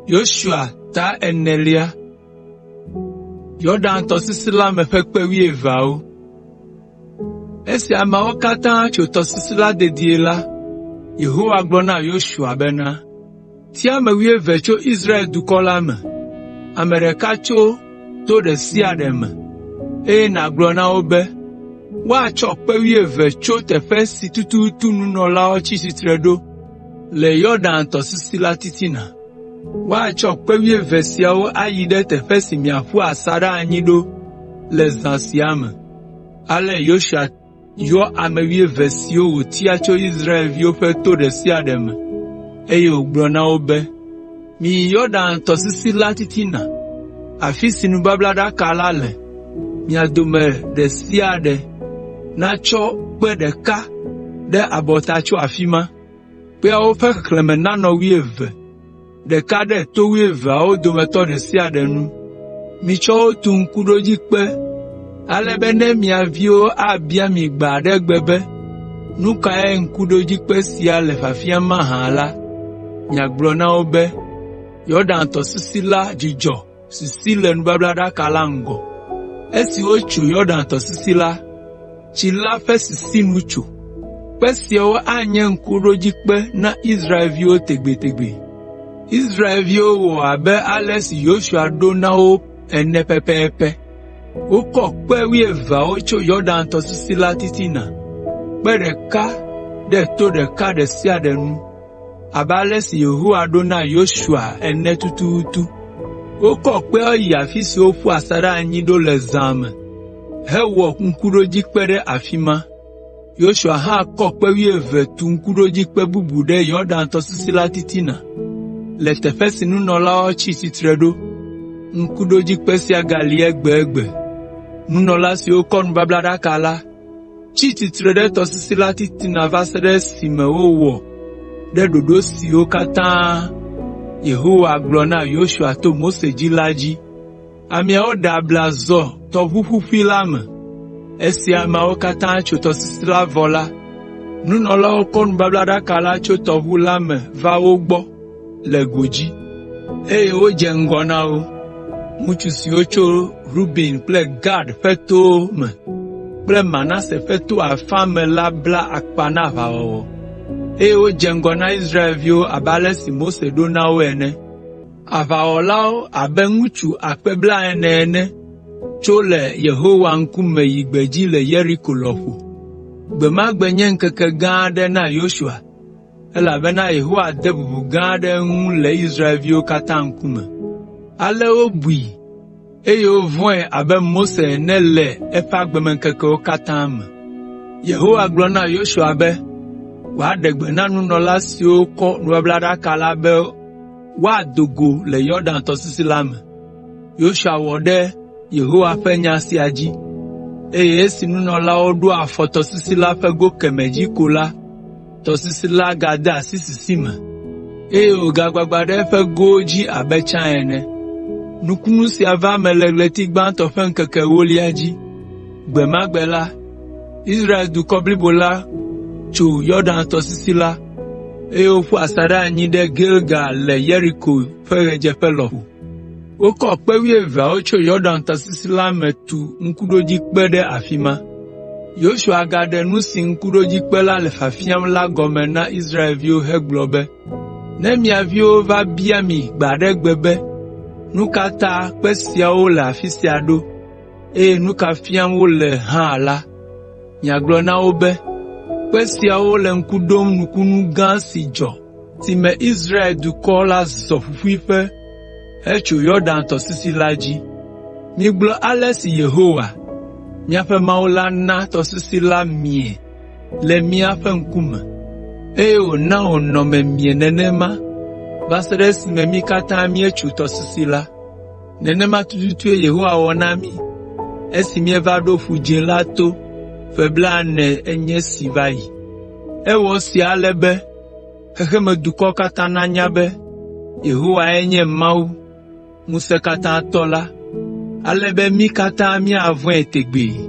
Yosua ta enelia Yɔdan tɔsisi la me ƒe kpe wuieveawo. Esi ameawo katã tso tɔsisi la dedie la, Yehowa gblɔ na Yosua bena, “Tia ame wuieve tso Israel dukɔ la me, ame ɖeka tso to ɖe sia ɖe me, eye nàgblɔ na wo be woatsɔ kpe wuieve tso teƒe si tututu nunɔlawo tsi tsitre ɖo le Yɔdan tɔsisi la titina. Woatsɔ kpe wuieve siawo ayi ɖe teƒe si miaƒu asaɖa anyi ɖo le zã sia me.” Ale Yosua yɔ ame wuieve siwo wòtia tso Israelviwo ƒe to ɖe sia ɖe me, eye wògblɔ na wo be, “Miyi Yɔdan tɔsisi la titina, afi si nubablaɖaka la le. Mia dome ɖe sia ɖe natsɔ kpe ɖeka ɖe abɔta tso afi ma. Kpeawo ƒe xexlẽme nanɔ wuieve, ɖeka ɖe to wuieveawo dometɔ ɖe sia ɖe nu. Mitsɔ wo tu ŋkuɖodzikpe ale be ne mia viwo abia mi gbe aɖe gbe be, ‘Nu kae ŋkuɖodzikpe sia le fiafiam mahã’ la, miagblɔ na wo be, ‘Yɔdan tɔsisi la dzudzɔ sisi le nubablaɖaka la ŋgɔ.’ Esi wotso Yɔdan tɔsisi la, tsi la ƒe sisi nu tso. Kpe siawo anye ŋkuɖodzikpe na Israelviwo tegbetegbe.” Israelviwo wɔ abe ale si Yosua ɖo na wo ene pɛpɛpɛ. Wokɔ kpe wuieveawo tso Yɔdan tɔsisi la titina, kpe ɖeka ɖe to ɖeka ɖe sia ɖe nu abe ale si Yehowa ɖo na Yosua ene tututu. Wokɔ kpeawo yi afi si woƒu asaɖa anyi ɖo le zã me hewɔ ŋkuɖodzikpe ɖe afi ma. Yosua hã kɔ kpe wuieve tu ŋkuɖodzikpe bubu ɖe Yɔdan tɔsisi la titina, le teƒe si nunɔlawo tsi tsitre ɖo. Ŋkuɖodzikpe sia gali egbegbe. Nunɔla siwo kɔ nubablaɖaka la tsi tsitre ɖe tɔsisi la titina va se ɖe esime wowɔ ɖe ɖoɖo siwo katã Yehowa gblɔ na Yosua to Mose dzi la dzi. Ameawo ɖe abla zɔ tɔʋu ƒuƒui la me. Esi ameawo katã tso tɔsisi la vɔ la, nunɔlawo kɔ nubablaɖaka la tso tɔʋu la me va wo gbɔ le godzi, eye wodze ŋgɔ na wo. Ŋutsu siwo tso Ruben kple Gad ƒe towo me kple Manase ƒe to afã me la bla akpa na aʋawɔwɔ, eye wodze ŋgɔ na Israelviwo abe ale si Mose ɖo na wo ene. Aʋawɔlawo abe ŋutsu akpe blaene ene tso le Yehowa ŋkume yi gbedzi le Yeriko lɔƒo. Gbe ma gbe nye ŋkeke gã aɖe na Yosua, elabena Yehowa de bubu gã aɖe eŋu le Israelviwo katã ŋkume. Ale wobui, eye wovɔ̃e abe Mose ene le eƒe agbemeŋkekewo katã me. Yehowa gblɔ na Yosua be wòaɖe gbe na nunɔla siwo kɔ nubablaɖaka la be woado go le Yɔdan tɔsisi la me. Yosua wɔ ɖe Yehowa ƒe nya sia dzi, eye esi nunɔlawo ɖo afɔ tɔsisi la ƒe go kemɛ dzi ko la, tɔsisi la gade asi sisi me, eye wògagbagba ɖe eƒe gowo dzi abe tsã ene. Nukunu sia va eme le ɣleti gbãtɔ ƒe ŋkeke ewolia dzi. Gbe ma gbe la, Israel dukɔ blibo la tso Yɔdan tɔsisi la, eye woƒu asaɖa anyi ɖe Gilgal le Yeriko ƒe ɣedzeƒe lɔƒo. Wokɔ kpe wuieveawo tso Yɔdan tɔsisi la me tu ŋkuɖodzikpe ɖe afi ma. Yosua gaɖe nu si ŋkuɖodzikpe la le fiafiam la gɔme na Israelviwo hegblɔ be, “Ne mia viwo va bia mi gbe aɖe gbe be, ‘Nu ka ta kpe siawo le afi sia ɖo, eye nu ka fiam wole hã la,’ miagblɔ na wo be, ‘Kpe siawo le ŋku ɖom nukunu gã si dzɔ si me Israel dukɔ la zɔ ƒuƒuiƒe hetso Yɔdan tɔsisi la dzi. Migblɔ ale si Yehowa, miaƒe Mawu la na tɔsisi la mie le míaƒe ŋkume, eye wòna wònɔ memie nenema va se ɖe esime mí katã míetso tɔsisi la. Nenema tututue Yehowa wɔ na mí esi míeva ɖo Ƒu Dzĩ la to ƒe blaene enye esi va yi. Ewɔ esia ale be xexemedukɔwo katã nanya be Yehowae nye Mawu, Ŋusẽkatãtɔ la, ale be mí katã míavɔ̃e tegbee.